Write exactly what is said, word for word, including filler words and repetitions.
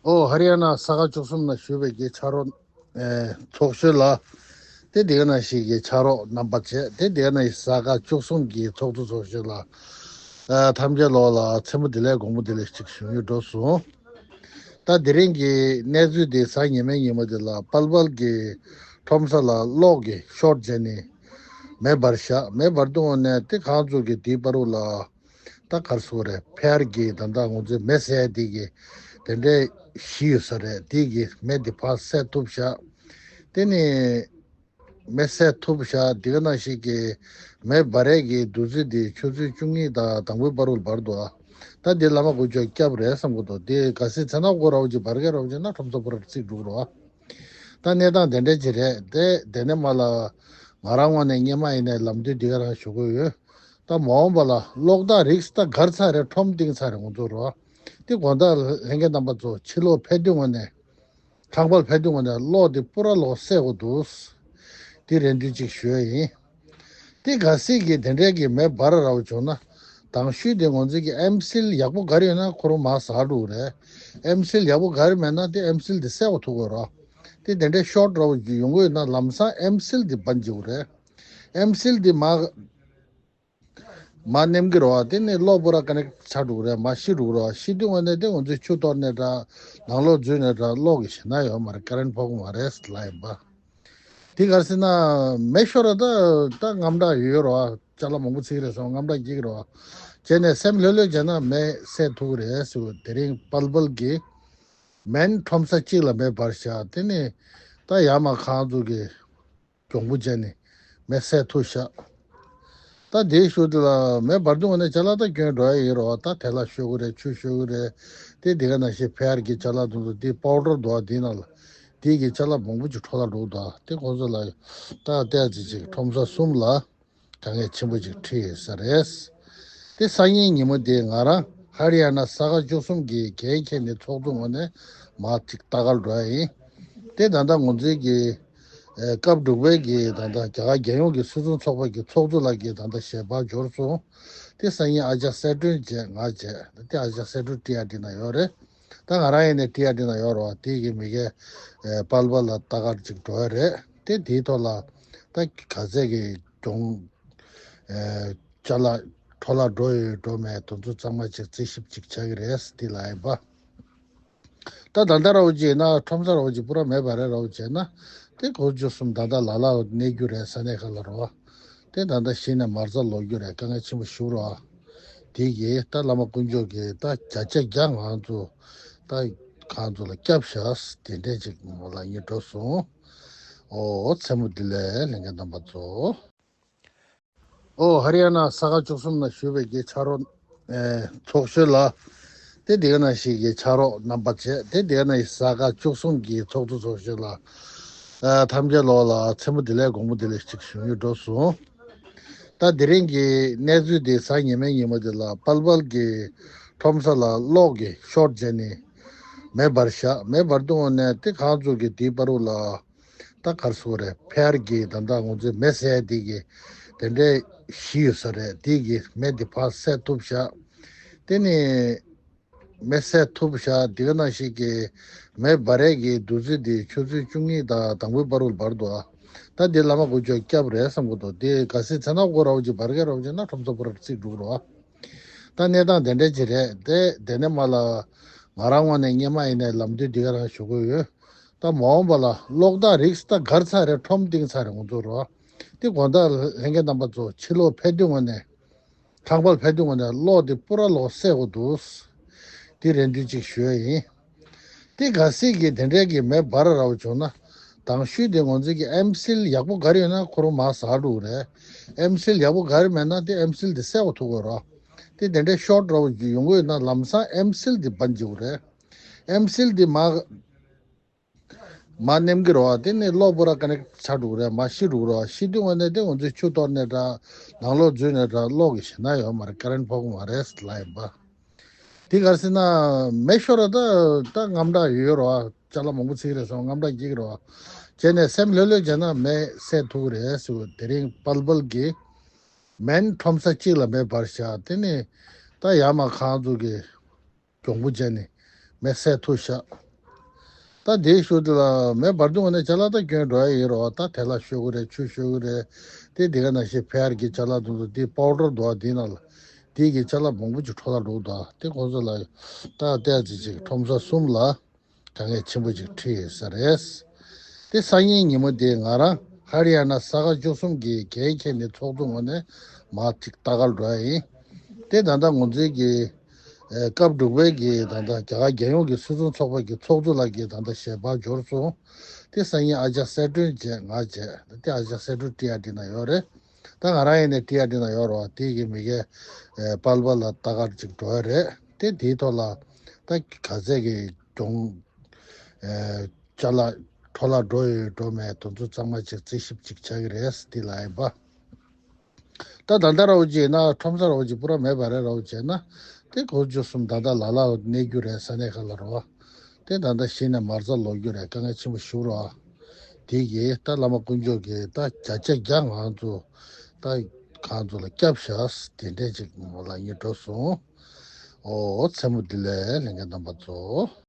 ཨོ་ཧ་རི་ཡ་ན་ས་ཁ་བཅུ་གསུམ་ན་བཞུགས་པའི་གི་ཕྱག་རོགས་ཨེ་ཚོགས་གཞོན་ལ། དེ་དེ་ག་ནང་བཞིན་གྱི་ཕྱག་རོགས་རྣམ་པ་བཅས་དེ་དེ་ག་ནང་བཞིན་ས་ཁ་བཅུ་གསུམ་གྱི་ཚོགས་གཙོ་ཚོགས་གཞོན་ལ་ཨ་ཐམས་ཅད་ལོག་ལ་མཚན་མོ་བདེ་ལེགས་དགོང་མོ་བདེ་ལེགས་ཅིག་ཞུ་ཡུལ་འགྲོ་སོང་། ད་དེ་རིང་གི་གནས་ཚུལ་དེ་གཟའ་ཉི་མའི་ཉིན་མོ་དེ་ལ་པལ་པལ་གྱི་ཁྲོམ་ས་ལ་གློག་གི་ཤོག་བྱས་ནས་མེ་འབར་བཞག་མེ་འབར་དུས་ནས་དེ་གང་ཚོད་ཀྱི་དེའི་བར་དུ་ལ། ད་གར་སོང་རེད། ཕེ་ཨར་གྱིས་ད་ལྟ་ང་ཚོའི་མེ་བསད་དེ་གི་དེ་འདྲའི་གཞི་ཡོད་ས་རེད། དེ་གི་མེ་དེ་ཕར་བསད་ཐུབ་ཤག་དེ་ནི་མེ་བསད་ཐུབ་ཤག་དེ་ག་ནང་བཞིན་གྱི་མེ་འབར་ཡས་ཀྱི་བདུད་རྩི་དེ་ཆུ་ཚོད་བཅུ་གཉིས་དང་དང་པོའི་བར་དུ་འབར་འདུག་ཨ། ད་དེ་བླ་མ་དཀོན་མཆོག་སྐྱབས་རེད་བསམ་གི་འདུག་དེ་གལ་སྲིད་ཚེ་ན་སྒོ་ར་བ་ཅིག་འབར་གས་ར་བ་ཅིག་ན་ཁྲོམ་ས་པུ་ར་བརྩིགས་འགྲོ་གི་རེད་བ། ད་གནས་སྟངས་དེ་འདྲ་ཅིག་རེད་དེ། དེ་ནས་མ་ལ་ང་རང་ངོས་ནས་སྔོན་མ་ཡིན་ནའི་ལམ་སྟོན་འདི་ག་རང་ཞུ་གི་ཡོད། ད་མ་འོངས་པ་ལ་གློག་བདག་རིགས་ད་གར་ཚར་རེད། ཁྲོམ་བཏིང་ཚར་རེད་ང་ཚོ་རོ། དེ་དགོང་དག་ལྷན་རྒྱས་རྣམ་པ་ཚོ་ཕྱི་ལོགས་ཕེབས་དུས་ངོས་ནས་ཁང་པར་ཕེབས་དུས་ངོས་ནས་གློག་དེ་པུ་ར་ལོག་བསད་དགོས་འདུག་དེ་རེ་འདུན་ཅིག་ཞུ་ཡ་ཡིན། དེ་གལ་སྲིད་ཀྱི་དེ་འདྲའི་གི་མེ་འབར་ར་བ་བྱུང་ན། དང་ཤོས་དེ་ང་ཚོ་གི་ཨེམ་སིལ་ཡག་པོ་ག་རེ་ཡོད་ན་ཁོ་རང་མར་ཟག་འགྲོ་གི་རེད། ཨེམ་སིལ་ཡག་པོ་ག་རེ་མེད་ན་དེ་ཨེམ་སིལ་དེ་བསད་དགོས་ཐུག་དགོས་རོ། དེ་དེ་འདྲའི་ཤོག་འདྲ་བོ་ཡོང་གི་ཡོད་ན་ལམ་སང་ཨེམ་སིལ་དེ་སྦན་བྱེད་དགོས་རེད། ཨེམ་སིལ་དེ་མར་མར་ནེམ་གི་རོ་བ། དེ་ནས་གློག་པུ་ར་ཀ་ནེག་ཆགས་འགྲོ་གི་རེད། མར་ཤི་འགྲོ་གི་རོ་བ། ཤི་དུས་ངོས་ནས་དེ་ང་ཚོས་ཆུ་གཏོར་ནས་འདྲ་ནང་ལོགས་འཛུལ་ནས་འདྲ་གློག་གི་ཞེད་སྣང་ཡོད་མ་རེད། ཀ་རེན་ཕོག་གི་མ་རེད་ལབ་ཡིན་པ། དེ་ག་རེ་ཟེར་ན་མེ་ཤོར་ར་ད་ད་དངངས་སྐྲག་ཡོད་རོ་བ། ཅ་ལག་མང་པོ་ཚིག་རེད་སོང་དངངས་སྐྲག་སྐྱེ་གི་རོ་བ། བྱས་ནས་སེམས་ལྷོད་ལྷོད་བྱས་ན་མེ་བསད་ཐུབ་གི་རེད་ཟེར་བ། དེ་རིང་པལ་པལ་གྱི་མེན་ཁྲོམ་ས་གཅིག་ལ་མེ་འབར་ཤག་དེ་ནས་ད་ཡར་མར་ཁང་ཚུགས་ཀྱི་གྱོང་པོ་བྱས་ནས་མེ་བསད་ཐུབ་ཤག་ད་དེའི་ཤུལ་དེ་ལ་མེ་འབར་དུས་ངོས་ནས་ཅ་ལག་ད་སྐྱོན་འགྲོ་ཡ་ཡིན་རོ་བ། ད་དེ་ལ་ཤོར་གི་རེད། ཆུ་ཤོར་གི་རེད། དེ་དེ་ག་ནང་བཞིན་ཕེ་ཨར་གྱི་ཅ་ལག་དེ་ཚོ་དེ་པའུ་ཌར་འདུག་བ། དེའི་ནང་ལ་དེའི་གི་ཅ་ལག་མང་པོ་ཅིག་འཕྲོ་བརླག་འགྲོ་གི་འདུག་དེ་ཁོང་ཚོ་ལ་ད་ལྟ་ཅིག་ཅིག་ཁྲོམ་ས་གསུམ་ལ་དཀའ་ངལ་ཆེན་པོ་ཅིག་འཕྲད་ཡོད་ས་རེད། དེ་སང་ཉིན་ཉིན་མོ་དེ་ང་རང་ཧ་རི་ཡ་ན་ས་ཁ་བཅུ་གསུམ་གྱི་འགན་འཁྱེར་ནས་ཚོགས་གཙོ་ངོས་ནས་མར་ཅིག་ལྟ་གར་འགྲོ་ཡ་ཡིན། དེ་ད་ལྟ་ང་ཚོའི་གི་ཨེ་སྐབས་དྲུག་པའི་གི་ད་ལྟ་རྒྱ་གར་རྒྱལ་ཡོངས་ཀྱི་སུད་ཚོང་ཚོགས་པ་གི་ཚོགས་གཙོ་ལགས་ཀྱིས་ད་ལྟ་ཞལ་པར་འབྱོར་སོང་། དེ་སང་ཉིན་ཨ་ཅག་གསལ་སྒྲོན་བྱས་ང་བྱས། དེ་ཨ་ཅག་གསལ་སྒྲོན་ཊི་ཨར་ཊི་ནང་ཡོད་རེད། ད་ང་རང་ཡིན་ནའི་ཊི་ཨར་ཊི་ནང་ཡོད་རེད་བ། དེ་གི་མི་གའི་ཨེ་པལ་པལ་ལ་ལྟ་གར་ཅིག་འགྲོ་ཡ་རེད། དེ་དེའི་ཐོག་ལ་ད་ག་ཚད་ཀྱི་གྱོང་ཨེ་ཅ་ལག་འཕྲོ་བརླག་འགྲོ་ཡོད་འགྲོ་མེད་དེ་ཚོ་ཚང་མ་ཅིག་རྩིས་ཞིབ་ཅིག་བྱ་གི་རེད་དེ་ལ་ཡིན་པ། ད་ད་ལྟ་ར་བ་ཅིག་ཡིན་ན་ཁྲོམ་ས་ར་བ་ཅིག་པུ་ར་མེ་འབར་ར་བ་ཅིག་ཡིན་ན་དེ་གོ་བཅུ་གསུམ་ད་ལྟ་ལ་ལ་གནས་རྒྱུ་རེད། ས་གནས་ཁག་ལ་ར་བ། དེ་ད་ལྟ་གཞི་ནས་མར་འཛག་ལོག་རྒྱུ་རེད། དཀའ་ངལ་ཆེན་པོ་ཞིག་རེད་བ། དེ་གིས་ད་བླ་མ་དཀོན་མཆོག་གིས་ད་བརྒྱ་ཆ་བརྒྱ་ང་ཚོ་ད་ཁོང་ཚོ་ལ་སྐྱབས་བཞག་དེ་འདྲས་ཅིག་ལབ་སྙིང་འདོད་སོང་། ཨོ་མཚན་མོ་བདེ་ལེགས་ལྷན་རྒྱས་རྣམ་པ་ཚོ། ཨོ་ཧ་རི་ཡ་ན་ས་ཁ་བཅུ་གསུམ་ན་བཞུགས་པའི་གི་ཕྱག་རོགས་ཨེ་ཚོགས་གཞོན་ལ། དེ་དེ་ག་ནང་བཞིན་གྱི་ཕྱག་རོགས་རྣམ་པ་བཅས་དེ་དེ་ག་ནང་བཞིན་ས་ཁ་བཅུ་གསུམ་གྱི་ཚོགས་གཙོ་ཚོགས་གཞོན་ལ་ཨ་ཐམས་ཅད་ལོག་ལ་མཚན་མོ་བདེ་ལེགས་དགོང་མོ་བདེ་ལེགས་ཅིག་ཞུ་ཡུལ་འགྲོ་སོང་། ད་དེ་རིང་གི་གནས་ཚུལ་དེ་གཟའ་ཉི་མའི་ཉིན་མོ་དེ་ལ་པལ་པལ་གྱི་ཁྲོམ་ས་ལ་གློག་གི་ཤོག་བྱས་ནས་མེ་འབར་ཤག་མེ་འབར་དུས་ནས་དེ་གང་ཚོད་ཀྱི་དེའི་བར་དུ་ལ་ད་གར་སོང་རེད། ཕེ་ཨར་གྱིས་ད་ལྟ་ང་ཚོའི་མེ་བསད་དེ་གི་དེ་འདྲའི་གཞི་ཡོད་ས་རེད། དེ་གི་མེ་དེ་ཕར་བསད་ཐུབ་ཤག་དེ་ནས་མེ་བསད་ཐུབ་ཤག་དེ་ག་ནང་བཞིན་གྱི་མེ་འབར་ཡས་ཀྱི་བདུད་རྩི་དེ་ཆུ་ཚོད་བཅུ་གཉིས་དང་དང་པོའི་བར་དུ་འབར་འདུག་ཨ། ད་འདི་བླ་མ་དཀོན་མཆོག་སྐྱབས་རེད་བསམ་གི་འདུག་དེ་གལ་སྲིད་ཚེ་ན་སྒོ་ར་བ་ཅིག་འབར་གས་ར་བ་ཅིག་ན་ཁྲོམ་ས་པུ་ར་བརྩིགས་འགྲོ་གི་རེད་བ། ད་གནས་སྟངས་དེ་འདྲ་ཅིག་རེད་དེ། དེ་ནས་མ་ལ་ང་རང་ངོས་ནས་སྔོན་མ་ཡིན་ནའི་ལམ་སྟོན་འདི་ག་རང་ཞུ་གི་ཡོད། ད་མ་འོངས་པ་ལ་གློག་བདག་རིགས་ད་གར་ཚར་རེད། ཁྲོམ་བཏིང་ཚར་རེད་ང་ཚོ་རོ། དེ་དགོང་དག་ལྷན་རྒྱས་རྣམ་པ་ཚོ་ཕྱི་ལོགས་ཕེབས་དུས་ངོས་ནས་ཁང་པར་ཕེབས་དུས་ངོས་ནས་གློག་དེ་པུ་ར་ལོག་བསད་དགོས་འདུག་དེ་རེ་འདུན་ཅིག་ཞུ་ཡ་ཡིན། དེ་གལ་སྲིད་ཀྱི་དེ་འདྲའི་གི་མེ་འབར་ར་བ་བྱུང་ན་དང་ཤོས་དེ་ང་ཚོ་གི་ཨེམ་སིལ་ཡག་པོ་ག་རེ་ཡོད་ན་ཁོ་རང་མར་ཟག་འགྲོ་གི་རེད། ཨེམ་སིལ་ཡག་པོ་ག་རེ་མེད་ན་དེ་ཨེམ་སིལ་དེ་བསད་དགོས་ཐུག་དགོས་རོ། དེ་དེ་འདྲའི་ཤོག་འདྲ་བོ་ཅིག་ཡོང་གི་ཡོད་ན་ལམ་སང་ཨེམ་སིལ་དེ་སྦན་བྱེད་དགོས་རེད། ཨེམ་སིལ་དེ་མར་མར་ནེམ་གི་རེད་བ། དེ་ནས་གློག་པུ་ར་ཀ་ནེག་ཆགས་འགྲོ་གི་རེད། མར་ཤི་འགྲོ་གི་རེད་བ། ཤི་དུས་ངོས་ནས་དེ་ང་ཚོས་ཆུ་གཏོར་ནས་འདྲ་ནང་ལོགས་འཛུལ་ནས་འདྲ་གློག་གི་ཞེད་སྣང་ཡོད་མ་རེད། ཀ་རེན་ཕོག་གི་མ་རེད་ལབ་ཡིན་པ། དེ་ག་རེ་ཟེར་ན་མེ་ཤོར་ར་ད་ད་དངངས་སྐྲག་ཡོད་རེད་བ། ཅ་ལག་མང་པོ་ཚིག་རེད་སོང་དངངས་སྐྲག་སྐྱེ་གི་རེད་བ། བྱས་ནས་སེམས་ལྷོད་ལྷོད་བྱས་ན་མེ་བསད་ཐུབ་ཀྱི་རེད་ཟེར་བ། དེ་རིང་པལ་པལ་གྱི་མེན་ཁྲོམ་ས་གཅིག་ལ་མེ་འབར་ཤག་དེ་ནས་ད་ཡར་མར་ཁང་ཚུགས་ཀྱི་གྱོང་པོ་བྱས་ནས་མེ་བསད་ཐུབ་ཤག་ད་དེའི་ཤུལ་དེ་ལ་མེ་འབར་དུས་ངོ་ནས་ཅ་ལག་ད་གྱོན་འགྲོ་ཡ་ཡིན་རོ། ད་དེ་ལ་ཤོག་གུ་རེད། ཆུ་ཤོག་གུ་རེད། དེ་དེ་ག་ནང་བཞིན་ཕེ་ཨར་གྱི་ཅ་ལག་དུ་དུ་དེ་པའུ་ཌར་འདུག་བ། དེ་ནང་ལ་དེ་གི་ཅ་ལག་མང་པོ་ཅིག་འཕྲོ་བརླག་འགྲོ་འདུག་དེ་ཁོང་ཚོ་ལ་ད་ལྟ་ཅི་ཅིག་ཁྲོམ་ས་གསུམ་ལ་དཀའ་ངལ་ཆེན་པོ་ཅིག་འཕྲད་ཡོད་ས་རེད། དེ་སང་ཉིན་ཉིན་མོ་དེ་ང་རང་ཧ་རི་ཡ་ན་ས་ག་བཅུ་གསུམ་གྱི་འགན་འཁྱེར་ནས་ཚོགས་གཙོ་ངོས་ནས་མར་ཅིག་ལྟ་གར་འགྲོ་ཡ་ཡིན། དེ་ད་ལྟ་ང་ཚོའི་གི་ཨེ་སྐབས་དྲུག་པའི་གི་ད་ལྟ་རྒྱ་གར་རྒྱལ་ཡོངས་ཀྱི་སྲིད་སྐྱོང་ཚོགས་པ་གི་ཚོགས་གཙོ་ལགས་ཀྱིས་ད་ལྟ་ཞལ་པར་འབྱོར་སོང་། དེ་སང་ཉིན་ཨ་ཅག་གསལ་སྒྲོན་བཅས་ང་བཅས་དེ་ཨ་ཅག་གསལ་སྒྲོན་ཊི་ཨར་ཊི་ནང་ཡོད་རེད། ད་ང་རང་ཡིན་ནའི་ཊི་ཨར་ཊི་ནང་ཡོད་རེད་བ། དེ་གི་མི་གའི་ཨེ་པལ་པ་ལ་ལྟ་གར་ཅིག་འགྲོ་ཡ་རེད། དེ་དེའི་ཐོག་ལ་ད་ག་ཚད་ཀྱི་གྱོང་ཨེ་ཅ་ལག་འཕྲོ་བརླག་འགྲོ་ཡོད་འགྲོ་མེད་དེ་ཚོ་གཙང་མ་ཅིག་རྩད་ཞིབ་ཅིག་བྱ་གི་རེད། དེ་ལ་ཡིན་པ། ད་ད་ལྟ་ར་བོ་ཅིག་ཡིན་ན་ཁྲོམ་ས་ར་བོ་ཅིག་པུ་ར་མེད་པ་རེད། ར་བོ་ཅིག་ཡིན་ན་དེ་སྒོ་བཅུ་གསུམ་ད་ལྟ་ལ་ལ་གནས་རྒྱུ་རེད། ས་གནས་ཁག་ལ་ར་བ། དེ་ད་ལྟ་གཞི་ནས་མ་རྩ་ལོག་རྒྱུ་རེད། དཀའ་ངལ་ཆེན་པོ་ཞིག་ར་བ། དེ་གི་ད་བླ་མ་དཀོན་མཆོག་གིས་ད་བརྒྱ་ཆ་བརྒྱ་ང་ཚོ་ད་ཁོང་ཚོ་ལ་སྐྱབས་བཞག་དེ་འདྲས་ཅིག་མོ་ལ་ཉེ་འགྲོ་སོང་། ཨོ་མཚན་མོ་བདེ་ལེགས་ལྷན་རྒྱས་རྣམ་པ་ཚོ།